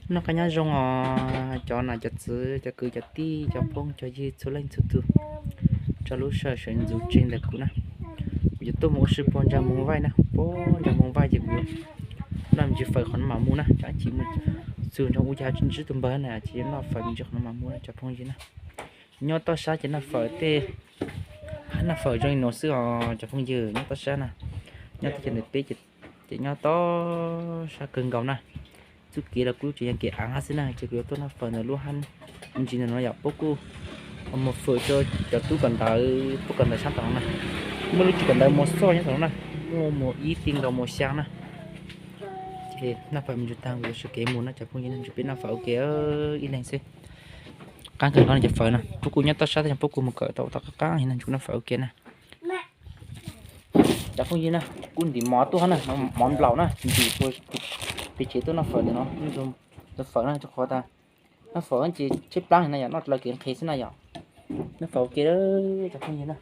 Noj qab nyob zoo os cov nam cov txwv, cov kwv cov tij, cov phooj cov ywg txhua leej txhua tus, rau lub sij hawm sawv ntxuv tseg ntawm kuv na. Kuv yuav tuaj mus ua si puag ntsa Moos Vaij na, puag ntsa Moos Vaij ces kuv yuav noj me ntsis fawm qhov no mam mus na, ces mus txug nroog ub ces tsis ntsib tus npawg na, ces yuav noj fawm me ntsis qhov no mam mus na cov phooj ywg na. Nyob toj sab ces noj fawm tej, noj fawm zoo li no xwb os cov phooj ywg, nyob toj sab na. Nyob teb chaws ntawm peb ces nyob toj sab kawg nkaus na. Txuj kev los kuj tseem yog kev av xwb na, ces kuv yuav tuaj noj fawm ntawm lub hab ntsis ntawm no yom, puab kuj mus fawm rau cov tub kawm ntawv, tub kawm ntawv sab tom no na. Muaj lub tsev kawm ntawv Mos Xoj nyob tom no na, muaj Mos Ib ti nkaus Mos Xyaa na. Ces noj fawm me ntsis tag kuv yuav sawv kev mus no cov phooj ywg, ntsib peb noj fawm ua ke ib leeg xwb. Qab kawg nkaus no cov fawm no, puab kuj nyob toj sab thiab, puab kuj mus kawm tau ua tau qab qab no, ntsib noj fawm ua ke na. Cov phooj ywg na, kuj ntim mov tuaj na, mov nplaum na, ntim puag pem tsev tuaj noj fawm ntawm no, ntxuag fawm na, rau qhov tas noj fawm ces tshaib plab na yom, noj dlawg kev nqhis xwb na yom. Noj fawm ua ke cov phooj ywg na.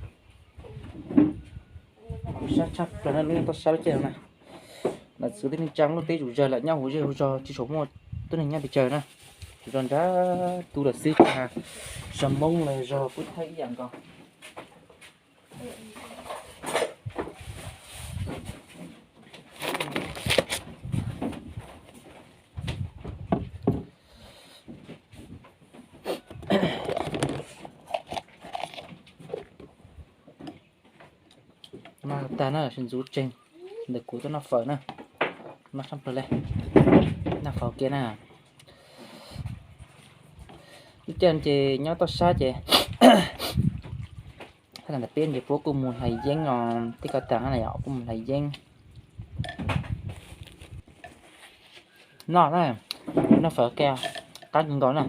Kuv sab tshaj plaws na, lub toj sab lub caij no na. Nam txiv teb neeg tsa luaj teb zuj zus lawm, nyob huv zej huv zog tsis tshua muaj tuab neeg nyob pes tsawg na. Tsuas zog nrab tug lawm xwb, zog Hmoob los zog Pub Thaib ib yam nkaus. Noj tag na, sawv ntxuv tseg ntawm kuv tuaj noj fawm na. Noj tshaj plaws li, noj fawm ua ke na. Lub caij ces nyob toj sab ces hab ntawm peb ces puab kuj mus hlais yeeb os, tej ko taag na yom, kuj mus hlais yeeb. Noj na, noj fawm ua ke, qab kawg nkaus na.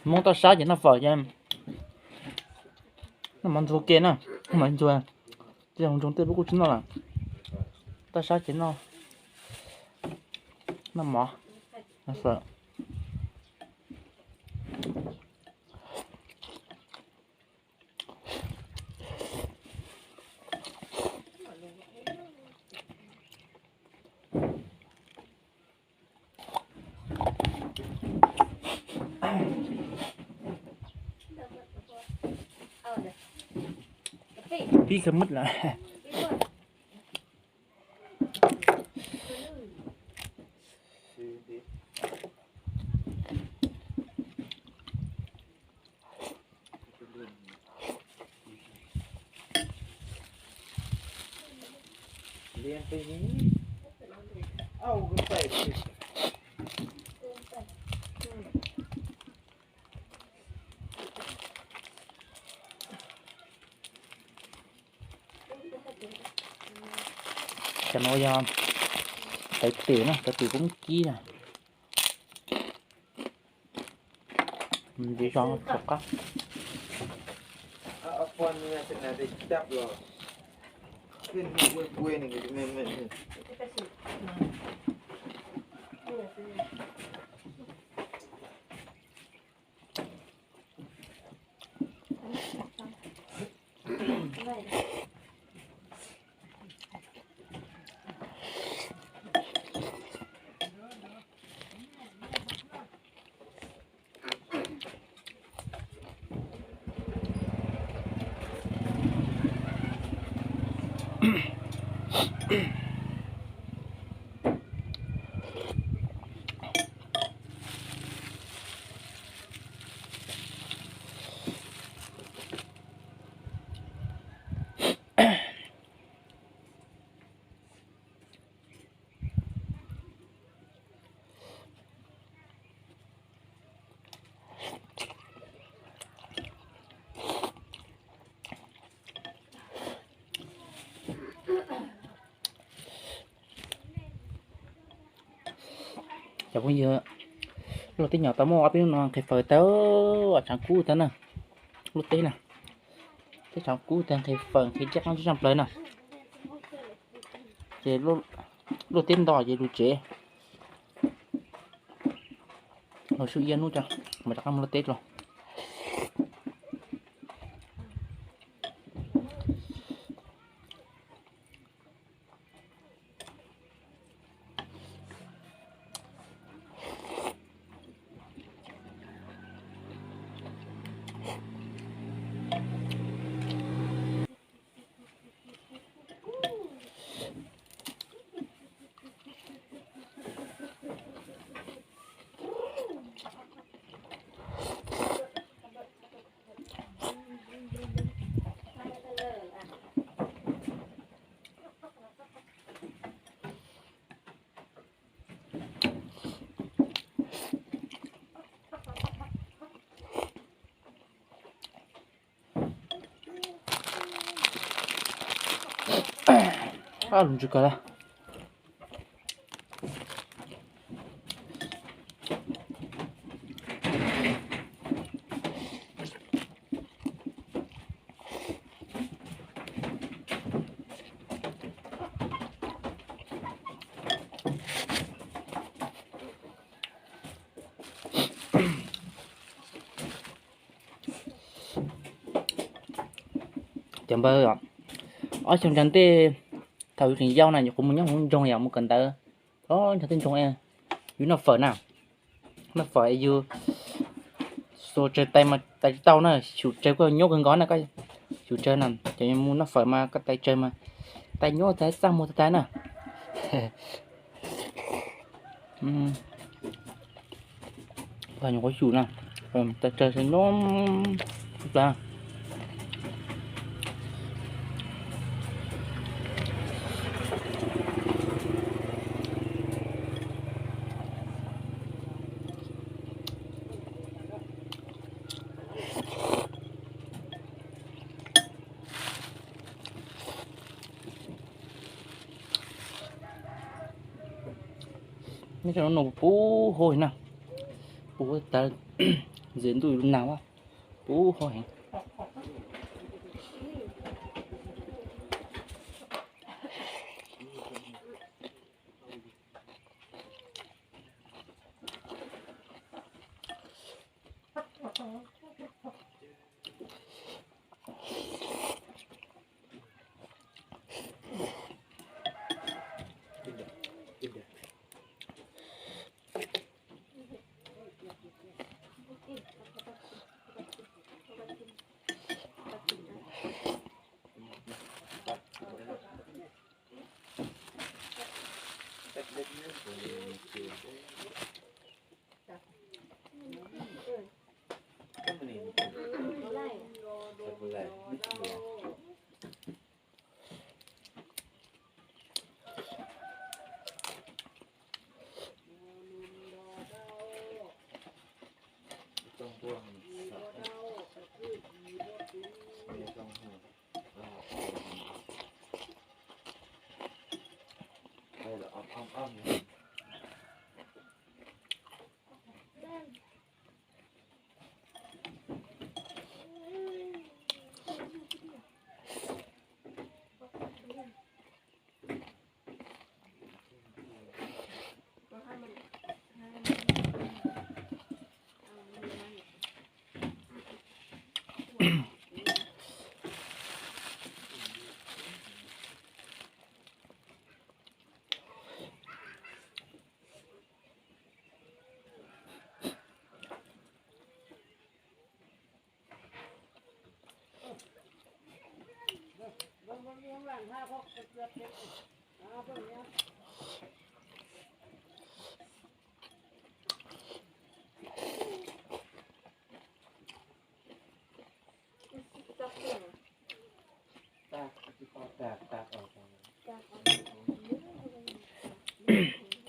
Hmoob toj sab ces noj fawm ces noj mov ntxuag ke na, mov ntxuag, tej zaum nroog tej puab kuj tsis noj lawm. Toj sab ces noj, noj mov, noj fawm. Pib kawg mub lawm. Cov no yog tawv twm na, tawv twm kub kib na. Ntiv zog rov qab. Cov phooj ywg, luag teb nyom tau muaj ob peb hnub no nqhis fawm tag, tshav kub tag na. Luag teb na, teb tshav kub tag nqhis fawm nqhis caj qab tshaj plaws na. Ces luag teb nto ces lug tsev. Los sub ib hnub tso, mam rov qab mus luag teb dlua. Ab, lus ntsws kawg lawm. Cov npawg, ob xyoo ntawm ntej thaum yus tseem yau na, yus kuj mus nyob hauv nroog yom, mus kawm ntawv, ob xyoo ntawm ntej nyob nroog, yus noj fawm na, noj fawm yus xuas tsawg tais mas tais tsis tau na, xyum tsawg koj nyob kawg nkaus na, koj xyum tsawg na, ces mus noj fawm mas koj tais tsawg mas tais nyob tais txaj muag tais na. Nyuam qhuav xyum na, tais tsawg nyob plaws. Nyob rau no puv huab heev na, puv huab tas, ntxiv ntuj lub nag puv huab heev.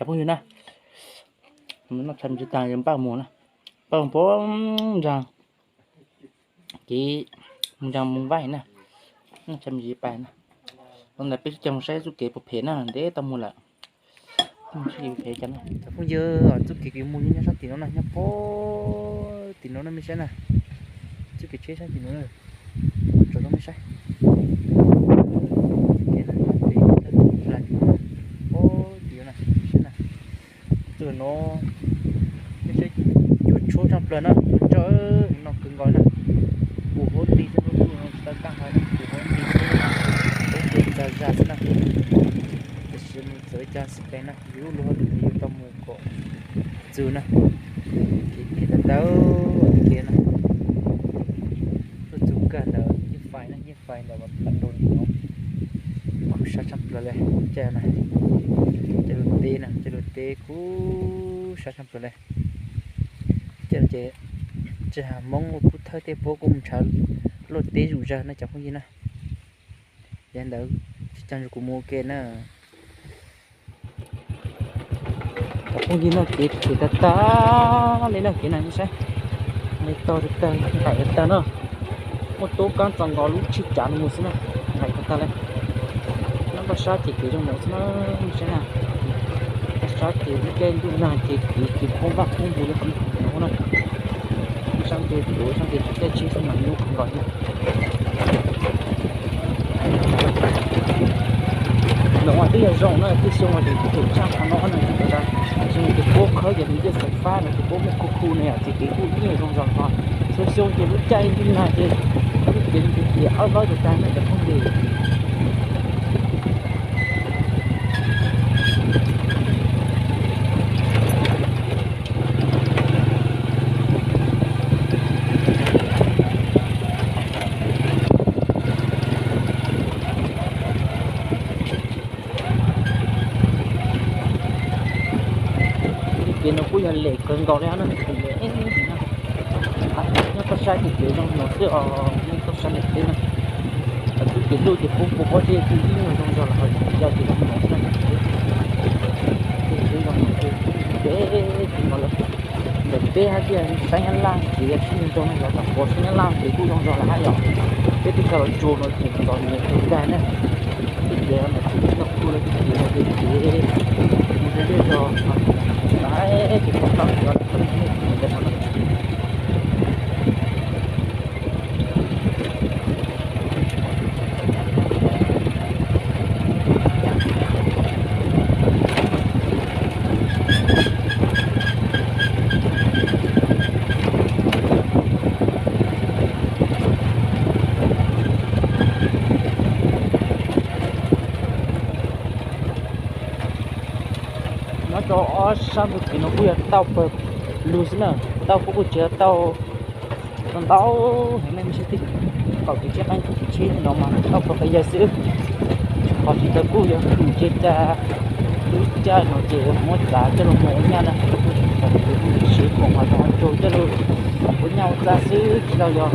Cov phooj ywg na, noj tshais me ntsis tag npaj mus na, npaj mus pab ntsa, kev mus ntsa mus vaim na, noj tshais me ntsis pais na. Ntawd peb caug mus saib txoj kev puas phem na, ntev tau mus lawm. Cov phooj ywg, txoj kev kws mus nyob sab tim no na, nyob pem tim no na mej saib na. Txoj kev tsheb sab tim no, tsom rau mej saib. Kev na, pem tim no, pem tim no na, mej saib na. Txoj no, mej saib, cua tshuab tshaj plaws na, cua tshuab no kawg nkaus na. Puv huab nti xwb, lub ntuj no tsis tau kaj hais, puv huab nti xwb, tau zaj zaj xwb na. Tiam sis mus txawv li cas xij peem na, yus lub luag hauj lwm yus tau mus kom txwv na. Kev tawv tawv kev na, tuaj txug kag ntawm yeej fais na, yeej fais ntawm pas nraug nim no. Kub sab tshaj plaws le, caij na, caij luaj teb na, caij luaj teb kub sab tshaj plaws le. Caij no ces tsis hais Hmoob ua Pub Thawj tej puab kuj mus ntshav luaj teb zuj zug na cov phooj ywg na. Yog li ntawd, caag nrug kuv mus ua ke na. Cov phooj ywg, no kev phem tag tag li na, kev na saib, nqaim tag tag, nqaim tag tag na. Muaj tub kaab txos nkaus lub tshij cav no mus xwb na, nqaim tag tag li. Nyob Toj sab ces kev zoo no xwb na, saib na. Toj sab ces lub caij ntuj nag ces kev ces poob vaj poob ntug li qhov no na. Sab nce tuav sab nce tsis caij tsheb xwb mas nyuaj kawg nkaus li. Ntawm no twb yog zoo na, twb xyoo mas tseem tshaj qhov no na, xyoo ces puab khawb ces nws yeej xav fab no ces puab muaj khu khu na yom, ces kev kuj ib nyuag zoo zog hos. Xyoo xyoo ces lub caij ntuj nag ces lub kev ces ob zaub ces tag na cov phooj ywg. Kev no kuj yog lem kawg nkaus li na, nyob toj sab ces kev zoo no xwb os, nyob toj sab lem teb na. Lub kev luj ces puab pua pob zeb kuj ib nyuag zoo zog los ho yog ces zoo no xwb. Kev zoo no ces peb tsis nkaus lawm. Ntawm peb hab tias saib nyab laj kev sib nroo no yog tam pov saib nyab laj kev kuj zoo zog lawm hab yom. Peb twb tsis los tsuas no ces txom nyem kawg nkaus na. Tej kev no ces tsis tau khu lawm, tej kev no ces kev mus deb zog, ces tsis tau tso lawm. Nyob rau ob sab ntug kev no kuj yog tauj pawg lug xwb na, tauj puab kuj tsis yog tauj ntau heev na, mej saib tej kaum tus tsheb qaib tus tsheb no mas tauj pawg qe yawg xwb. Qhov tsis tau kuj yog tus tsheb tsa lub caij no ces muab txav coj los mus ua nyaj na, kuj tsis tau kuj siv khoom hos zoo tsaug coj los ua nyaj ua txag xwb, tsis tau yog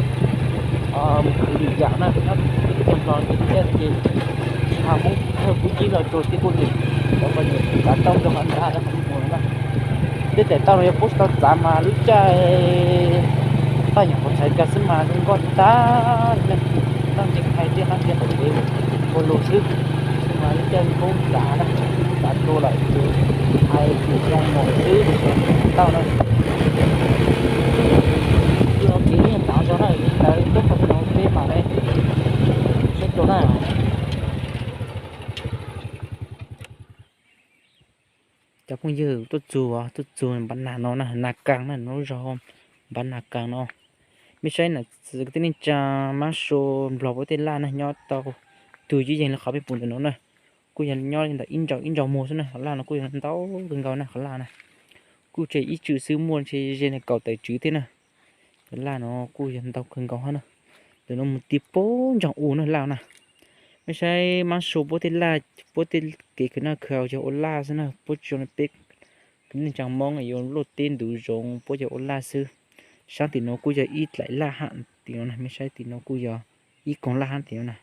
mus khwv lwm yam na. Nyob teb chaws Nplog ces lub caij ces tsis hais Hmoob thawj Hmoob Cib los tsuas tib kuj lwm, cov poj niam txav tauj rau qhov ntawd rau qhov mus na. Tej daim tauj no yog puab tsis tau txav mas lub caij toj nyuam qhuav txhais nkag xwb mas zoo nkauj tag li na. Noj ntsees hais tias noj ntsees qhov kev ua lug xwb, mas lub caij poob txav na, txav dua lawm ces hais tias zoo mus xwb tsis tau na. Kuj no kev yeej tav zog na, li ntawd tub qhov no peb mam li saib dua na. Cov phooj ywg, tuaj txug, tuaj txug Npav Nas no na, Nas Kas na, lub zog Npav Nas Kas no. Mej saib na, txiv kwv tij neej tsa, mab sua Nplog puab tej laj na nyob tau tug ywj yeeg li qhov mej pum ntawm no na. Kuj yog nyob li ntawm ib ntsau ib ntsau muag xwb na, qhov laj no kuj yog ntau kawg nkaus na, qhov laj na. Kuj tseg ib tswm xwb muaj ntshe ze li kaum tawm tswv thiab na. Cov laj no kuj yog ntau kawg nkaus hab na. Ntawm no mus ti puag ntsoog u na laj na. Mej saib mab sua puab tej laj, puab tej kev khwv noj khwv haus yog ua laj xwb na, puab tsis zoo li peb kwv tij neej tsa Hmoob yuav luaj teb ntuv zoov, puab yog ua laj xwb. Saab tim no kuj yog ib dlaim laj hab tim no na, mej saib tim no kuj yog ib koog laj hab tim no na.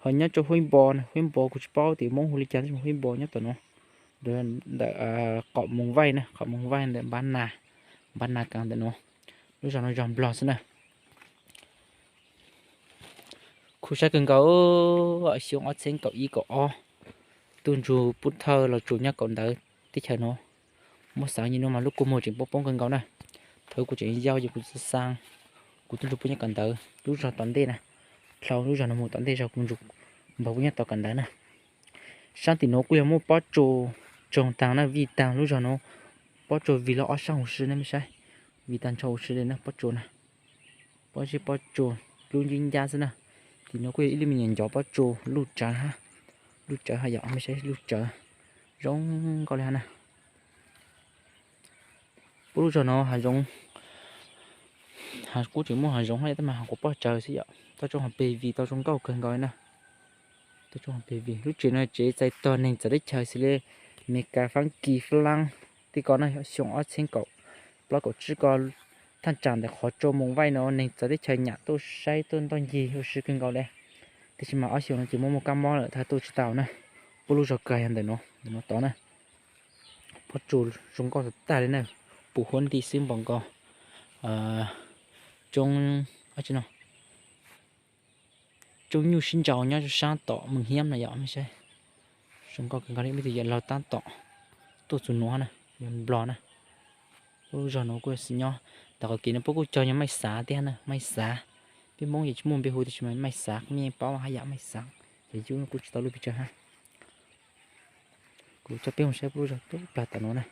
Ho nyob rau huab npo na, huab npo kuv tsis paub tias Hmoob hu li cas tab sis huab npo nyob tom no, ntawm qaum Moos Vaij na, qaum Moos Vaij ntawm Npav Nas, Npav Nas Kas ntawm no. Lub zog no zog Nplog xwb na. Khuv saib kawg nkaus, xyoo ob txheeb kaum ib kaum ob, tub ntsuag pub thawj los tsuas nyob kaum ntawv teb chaws no. Muab xaav nyem nuav mas lub kua muag tseem poob poob kawg nkaus na. Thaum kuv tseem yau ces kuv txawj xaa, kuv tub ntsuag pub nyob kaum ntawv lub zog tom ntej na. Dlhau lub zog no mus tom ntej zog kuv ntsuag npawg pub nyob tom kaum ntawv na. Saab tim nuav kuj yog muaj pob tsuas tsoog taag na, vij taag lub zog nuav. Pob tsuas vij lug ob sab huv si na, mej saib, vij taag nrho huv si le na pob tsuas na. Pob zeb pob tsuas lub ncib ncab xwb na. Tim nuav kuj yog ib lub me nyuam ncov pob tsuas luj tsawv hab, luj tsawv hab yom, mej saib luj tsawv zoo nkauj li hab na. Puab lub zog nuav hav zoov, kuj tseem muaj hav zoov hab tab mas hav quas pob tsawv xwb yom. Toj roob hav pes vij tau zoo nkauj kawg nkaus li na. Toj roob hav pes vij, lub tsev nuav tsev txais tog neeg txawv teb chaws xws li Amelikas, Faab Kis, Fab Laab tej ko na. Xyoo ob txheeb kaum plaub kaum tsib ko, thaj tsam ntawm qhov tsua Moos Vaij nuav neeg txawv teb chaws nyam tuaj saib tuaj ntoj ncig ua si kawg nkaus li. Tab sis mas ob xyoo no ces muaj muaj kab mob lawm thaj tuaj tsis tau na. Puab lub zog kawg yog ntawm nuav, ntawm nuav tod na. Pob tsuas zoo nkauj tag tag li na, pum huab nti xwb npaum nkaus. Tsoob, tsi no, Tsooj nyuj sib nraus nyob rau sab tom Mees Hiab na yom, mej saib. Zoo nkauj kawg nkaus li, muaj ib tug yawm laug tab tom tuaj txug nuav na, yog Nplog na. Lub zog nuav kuj yog xwm nyob, tom qhov kev no puab kuj cog yog maij xav thiab na, maij xav. Peb Hmoob ces tsis muaj npe hu tiam sis mas maij xav, mej paub haj yam maij xav. Ces yub kuj tsis tau lub pes tsawg hab. Kuv coj peb mus saib puab lub zog tub plag tom nuav na.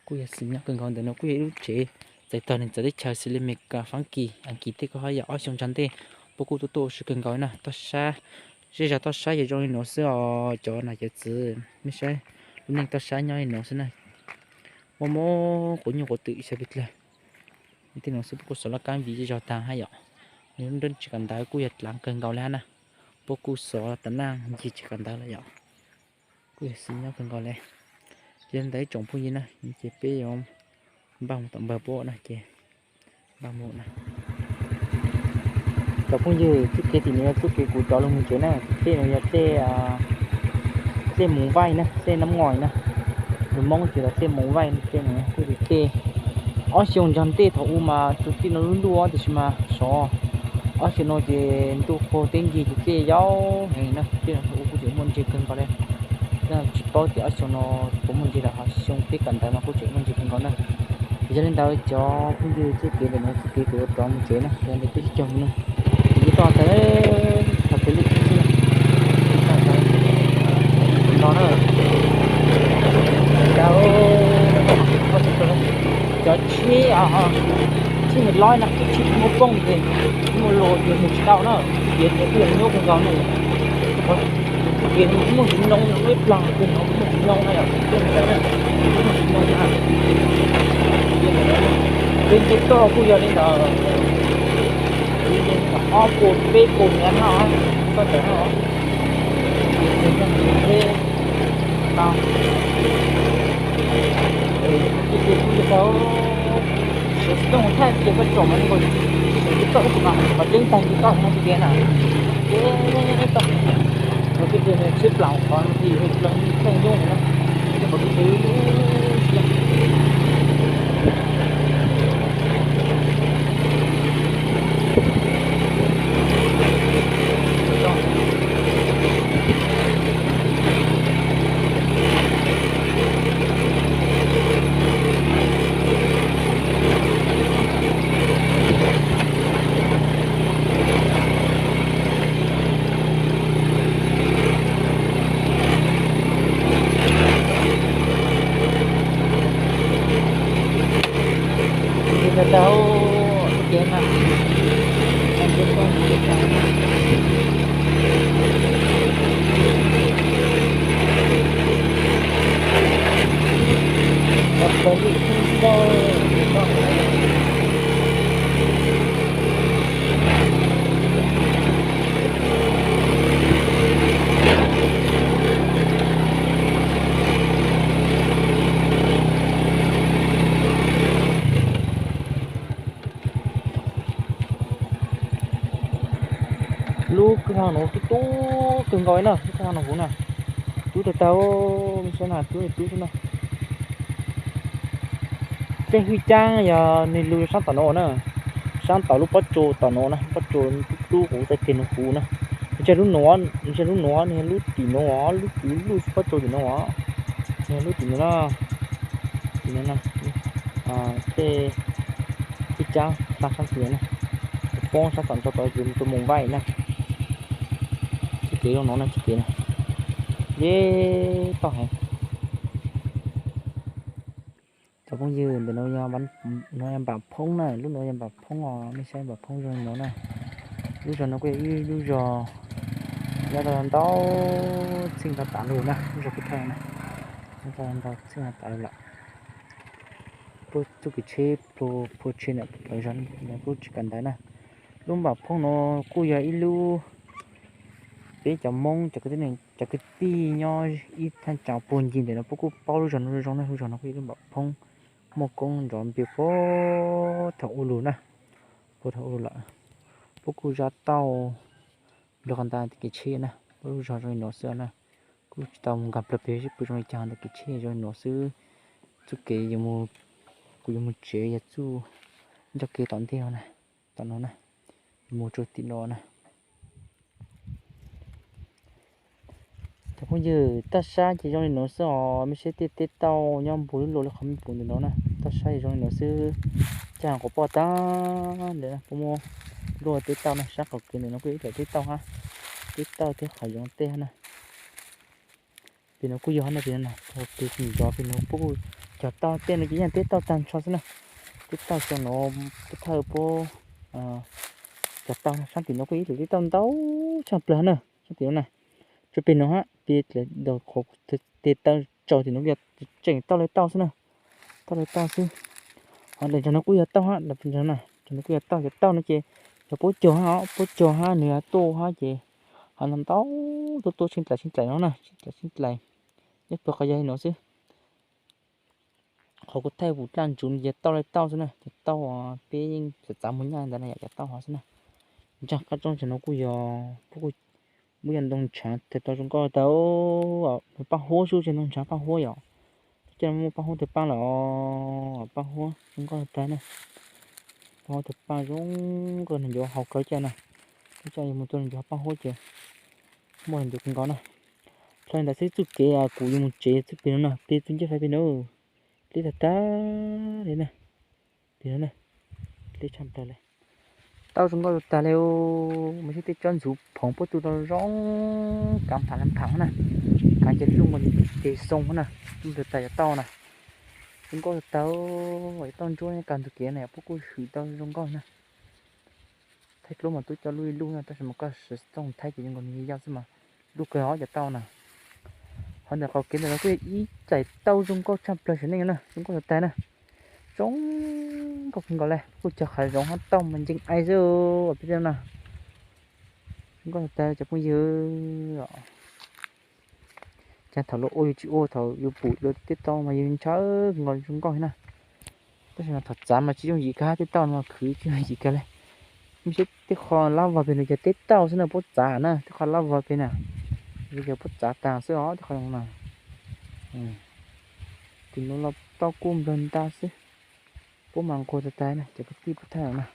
Kuj yog xwm nyob kawg nkaus, ntawm no kuj yog ib lub tsev txais tog neeg txawv teb chaws xws li Amelikas, Faabkis, Askiv tej ko haj yam. Ob xyoo ntsag ntej puab kuj tuaj tuaj ua si kawg nkaus na. Toj sab, zej zog toj sab yog zoo li nuav xwb os cov nam cov txwv, mej saib, lub neej toj sab nyob li nuav xwb na. Muaj muaj quav nyuj quav twm xyaw pes dlawg. Tej nuav xwb puab kuj xov laj kab vim zej zog taag hab yom. Lub nrob tsev kawm ntawv kuj yog dlaav kawg nkaus li hab na. Puab kuj xov tas naj ncig tsev kawm ntawv lawm yom. Kuj yog xwm nyob kawg nkaus li. Ces ntawd ib tsoom phooj ywg na, ces peb yuav npaj mus tom npawg puab na ces npaj mus na. Cov phooj ywg, txuj kev tim nuav yog txuj kev kuv rov lug mus tsev na, tej nuav yog tej, tej Moos Vaij na, tej Nab Ngois na. Lus Moob ces lawv tej Moos Vaij, tej nuav kuj yog tej, ob xyoo ntsag ntej thaum u mas tus tij no lub ntuj tiam sis mas sov, ob xyoo no ces ntuj qaug teb ncig ces tej yau heev na, tej no thaum u kuj tseem muaj ntseg kawg nkaus li. Tsis paub tias ob xyoo no puas muaj ntseg lawm, ho xyoo peb kawm ntawv mas kuj tseem muaj ntseg kawg nkaus na. Yog li ntawd cov phooj ywg, txuj kev ntawm no txuj kev kuv yuav rov mus tsev na, yog li ntawd peb sib koom mus na. Kuv tau tas, thaum kev lub no na, cov tsheb, tsheb Maiv Loib na, tsheb tsis muaj pooj ces tsis muaj lus ces mus tsis tau na, ces kuj yog nyuaj kawg nkaus na. Txuj kev muaj ntsis noo, ib plag kawg no muaj ntsis noo na yom, muaj ntsis noo na. Peb nce toj kuj yog li ntawd, ob puas peb puas mev na, toj ntawd na. Tau, kuj yog tau, sawv tsis tau thaij ces koj tsom mas nkaus, tsis tau ib tug mas qhov tseeb tag nce toj no tsis tiag na. Ces toj, tsheb plaws qhov no ces plaws thaij nyuaj na. Lub kwj ha nuav tub tub kawg nkaus na, lub kwj ha nuav huv na, tub tag tag, saib na, tub tub xwb na. Tej hwj caab yog nwg lug saab tom nuav na, saab tom lub pob tsuas tom nuav na, pob tsuas tub tub huv txais tes nuav huv na. Nws tsis lub nuav, nws tsis lub nuav, nws yog lub tim nuav, lub tim lub pob tsuas tim nuav, nws yog lub tim nuav na, tim nuav na. Tej hwj caab hla saab tim na, poob saab tom ntsa tod ces tuaj Moos Vaij na. Txuj kev zoo nuav na, txuj kev na, yeb toj heev. Cov phooj ywg, ntawm no yog, no yog Npam Phoob na, lub nuav yog Npam Phoob os, mej saib Npam Phoob zoo li nuav na. Lub zog no kuj yog ib lub zog nyob rau ntau txheej rau tas lug na, lub zog Pub Thawj na, nyob rau ntau txheej rau tas lug lawm. Puab txuj kev tsheb plhu, plhu tsheb ntawm lub zog no kuj tsis kawm ntawv na. Lub Npam Phoob no kuj yog ib lub, peb cov Moob cov kwv tij nyob ib thaj tsam puag ncig ntawm no puab kuj paub lub zog no zoo zoo na. Lub zog no kuj yog lub Npam Phoob, muaj koob nrov npias puag thaum ub lug na, puag thaum ub lug lawm. Puab kuj zab tauj nrog qhov ntawd tej kev tsheb na, puab lub zog zoo li no xwb na. Kuj tsis tau mus nkag plaws pem seb puas zoo li cas, ntawm kev tsheb zoo li no xwb. Txuj kev kuv yuav mus tsev yog txuj ncauj kev tom ntej na, tom no na, yuav mus rau tim no na. Phooj ywg, toj sab ces zoo li nuav xwb os, mej saib tej teb tauj nyob npog lub lua li qhov mej pum ntawm no na, toj sab ces zoo li nuav xwb. Caj qhov poj tag ntawd na, puab muab luaj teb tauj na, sab qhov kev ntawm no kuj ib daim teb tauj hab, teb tauj thiab qhov yoov tej hab na. Pem no kuj yog hab na, pem no na, pem tsis nrov, pem no puab kuj cog tauj tej no ces yeej teb tauj tag nrho xwb na. Teb tauj xyoo no puab thawj puab cog tauj na, sab tim no kuj ib daim teb tauj ntau tshaj plawg na, sab tim no na. Tsuas pem no hab, pem daim qhov tes taw tsaus tim no yog tseem tauj li tauj xwb na, tauj li tauj xwb. Ho daim ntawm no kuj yog tauj hab, daim ntawm no kuj yog tauj, cov tauj no ces yog puab cog hab, puab cog hab nws tuaj hab ces ho no ntau tuaj tuaj tsheej dlaim tsheej dlaim no na, tsheej dlaim tsheej dlaim, nyob pem qhov yog li no xwb. Qhov kuv thaij vus dlaj ntsuv no ces tauj li tauj xwb na, cov tauj peb yeej txav txav muag nyaj ntawd na yom, cov tauj hov xwb na. Ntsaag qab roob ntawm no kuj yog, puab kuj muab yog ntoo ntshav tes tau zoo nkauj tag, nws paaj huab xwb, tsis ntoo ntshav, paaj huab yom. Coj muaj paaj huab tawg paaj lawm, paaj huab zoo nkauj tag na. Paaj huab tawg paaj zoo nkauj, nws ncuav hau kawg caj na. Coj yuav mus tua nws ncuav paaj huab ces muaj ncuav kawg nkaus na. Dlhau li ntawd xwb txuj kev kuv yuav mus tsev txuj pem no na, pem txuj ncej fais pem no. Dleb tag tag li na, pem no na, dleb tshaj plaws li. Tauj zoo nkauj tag li, mas saib tej tsob ntxhuv phoov puab tu tau zoo, kav pham le pham na, kav ces luj nkaus ces xoo na, luj tag tag cov tauj na. Zoo nkauj tag, cov tauj ntsuab kav ntug kev na yom, puab kuj hwm tau zoo nkauj na. Thaij dluab mas tub coj luj ib lub na, tab sis mas koj siv xov tooj thaib ces zoo nkaus nws yau xwb mas luj kawg os cov tauj na. Ho ntawm qhov kev ntawm no kuj yog ib daim tauj zoo nkauj tshaj plaws saum neej na, zoo nkauj tag tag na. Zoo nkauj kawg nkaus li, kuj cog qhov zoov hab tauj mas nceeg ai xwb peb tej no na. Zoo nkauj tag tag cov phooj ywg. Cas thaum luag ua yus tsis ua, thaum yus pum luag tej tauj mas yus ntshaw kawg nkaus zoo nkauj na. Tab sis mas thaum txav mas tsis yooj yim kag, tej tauj no mas khwv tsis yooj yim kag li. Mej saib tej qho lab vog pem no ces teb tauj xwb na, puab txav na, tej qho lab vog pem na, yog puab txav tag xwb os, tej qho zoo na. Tim no los tauj kuj nplawg nta xwb, puab mas nquag tag tag na, cov kwv tij puab thaj na.